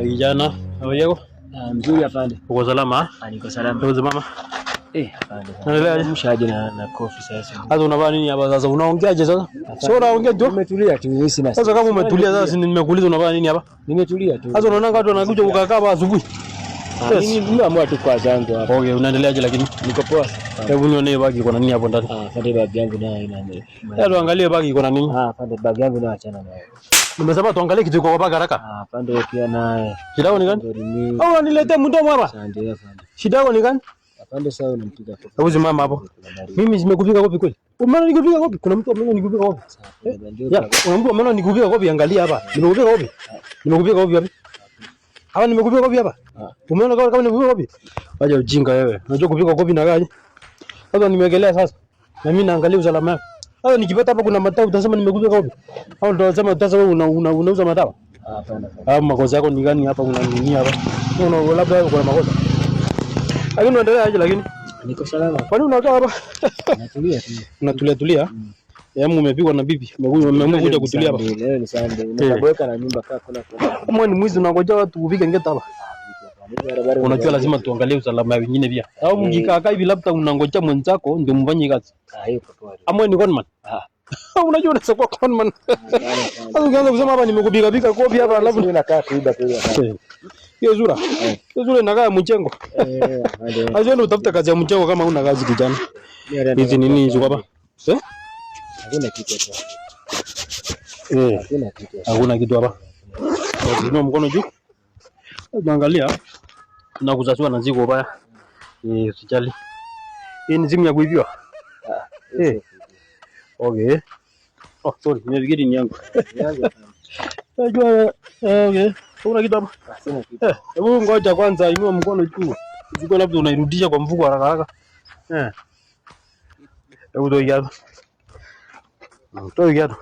Kijana, habari yako? Ah, mzuri afande. Uko salama? Ah, niko salama. Uko mama? Eh, afande. Naendeleaje? Mshaje na kofi sasa. Sasa unavaa nini hapa sasa? Unaongeaje sasa? Sio unaongea tu? Nimetulia tu, mimi sina. Sasa kama umetulia sasa, si nimekuuliza unavaa nini hapa? Nimetulia tu. Sasa unaona watu wanakuja kukaa hapa asubuhi. Ah, mimi nimeamua tu kwa zangu hapa. Okay, unaendeleaje lakini? Niko poa. Hebu nione bagi iko na nini hapo ndani. Ah, afande, bag yangu nayo ina. Hebu tuangalie bagi iko na nini. Ah, afande, bag yangu nayo achana nayo. Nimesema tuangalie kitu iko kwa bagi haraka. Ah, afande pia naye. Shida yako ni gani? Ndio mimi. Au unaniletea mdomo hapa? Asante afande. Shida yako ni gani? Afande, sasa unampiga kofi. Hebu simama hapo. Kuna baridi. Mimi nimekupiga kofi kweli? Umeona nikupiga kofi? Kuna mtu ameona nikupiga kofi? Afande, ndio. Ya, kuna mtu ameona nikupiga kofi, angalia hapa. Nimekupiga kofi. Nimekupiga kofi wapi? Hapa nimekupiga kofi hapa. Umeona kama nimekupiga kofi? Wacha ujinga wewe. Unajua kupiga kofi na gani? Sasa nimewekelea sasa. Na mimi naangalia usalama wako. Sasa nikipata hapa kuna madawa utasema nimekupiga kofi. Au utasema unauza madawa. Ah, hapana. Afande. Au makosa yako ni gani hapa una nini hapa? Una labda kuna makosa. Lakini unaendelea aje lakini? Niko salama. Kwa nini unakaa hapa? Natulia tu. Unatulia tulia. Yaani umepigwa na bibi. Umeamua kuja kutulia hapa. Leo ni Sunday. Unaboeka na nyumba kaa kuna kuna. Kama ni mwizi unangoja watu upige ngeta hapa. Unajua lazima tuangalie usalama wengine pia. Au mkikaa kaa hivi labda unangoja mwenzako ndio mfanye kazi. Ah, hiyo poa. Ama ni conman. Ah. Unajua unaweza kuwa conman. Sasa ukianza kusema hapa nimekupiga piga kofi hapa alafu Mimi nakaa kuiba tu hapa. Hiyo sura. Hiyo sura inakaa ya mchengo. Eh, afande. Sasa wewe utafuta kazi ya mchengo kama huna kazi kijana. Hizi nini hizo hapa? Eh? Hakuna kitu hapa. Eh. Hakuna kitu hapa. Hakuna kitu hapa. Inua mkono juu. Tuangalia. Na kuzasiwa na ziko baya. Eh, usijali. Hii ni simu ya kuibiwa. Eh. Okay. Oh, sorry, nimefikiri ni yangu. Yangu afande. Najua okay. Kuna kitu hapa. Sina kitu. Eh, hebu ngoja kwanza inua mkono juu. Usikuwa labda unairudisha kwa mfuko haraka haraka. Eh. Hebu toa kiatu. Toa kiatu.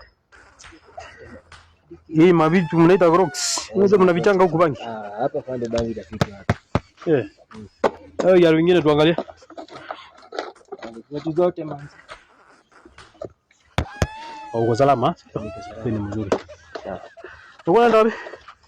Hii mavitu mnaita Crocs. Unaweza mnavichanga huku bangi. Ah, hapa afande bangi itafika hapa. Eh. Hayo ya wengine tuangalie. Watu zote man. Uko salama? Ni mzuri. Uko naenda wapi?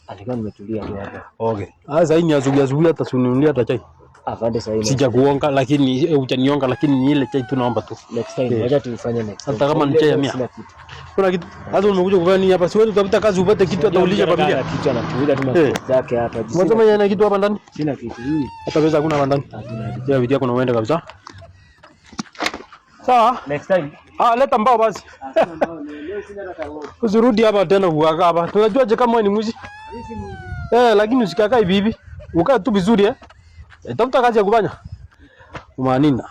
Alikuwa nimetulia tu hapa. Okay. Sasa hii ni asubuhi asubuhi hata suninulia hata chai. Afande sasa hivi. Sijakuonga lakini hujanionga lakini ni ile chai tunaomba tu. Next time wacha tuifanye next time. Hata kama ni chai ya mia. Sina kitu. Kuna kitu. Sasa umekuja kufanya nini hapa? Siwezi utafuta kazi upate kitu hata ulishe familia. Kitu anatuuza tu makofi zake hapa. Unasema yana kitu hapa ndani? Sina kitu. Hii Hata pesa hakuna hapa ndani. hakuna. Ya video yako na uende kabisa. Sawa? Next time. Ah, leta mbao basi. Usirudi hapa tena kukaa hapa. Tunajua je kama wewe ni mwizi? Eh, lakini usikakaa hivi hivi. Ukae tu vizuri eh. Tafuta kazi ya kufanya. Umanina.